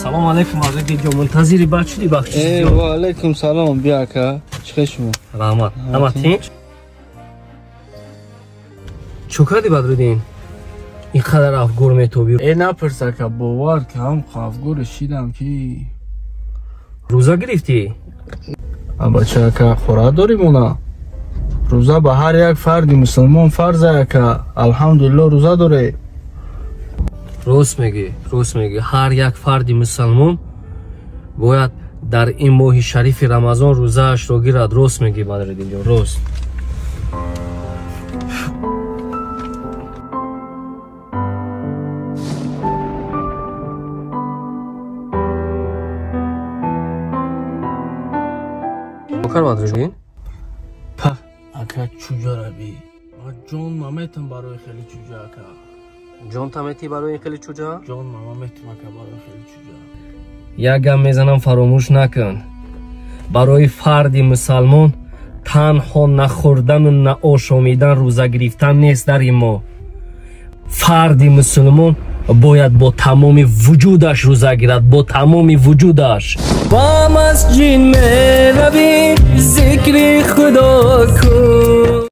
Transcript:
Салом алейкум, Азизҷон, мунтазири баъд шудӣ бахшиш. Ва алейкум салом, бия ака. Чӣ хел шумо? Раҳмат. Ҳама тинч? Чӯ кардӣ, Бадриддин? Ин қадар афгор метобӣ. Э, напурс ака, бовар ки ҳам афгори шидам ки. Рӯза гирифтӣ? Бача ака, хӯрат дорӣ мона? Рӯза ба ҳар як фарди мусулмон фарз ака. Алҳамдулилло, рӯза дорӣ. Рост мегӯӣ, рост мегӯӣ. Ҳар як фарди мусалмон бояд дар ин моҳи шарифи Рамазон рӯзаашро гирад. Рост мегӯӣ, Бадриддинҷон, рост. Кар, Бадриддин? Па, ака, чуҷара би. Ма ҷон маметам барои хеле чуҷа, ака. Ҷон таметӣ барои хеле чуҷа? Ҷон маметам, ака, барои хеле чуҷа. Як гап мезанам, фаромӯш накун. Барои фарди мусалмон танҳо нахӯрдану наошомидан рӯза гирифтан нест дар ин моҳ. Фарди мусулмон бояд бо тамоми вуҷудаш рӯза гирад, бо тамоми вуҷудаш. Ба масҷид меравӣ, зикри Худо кун.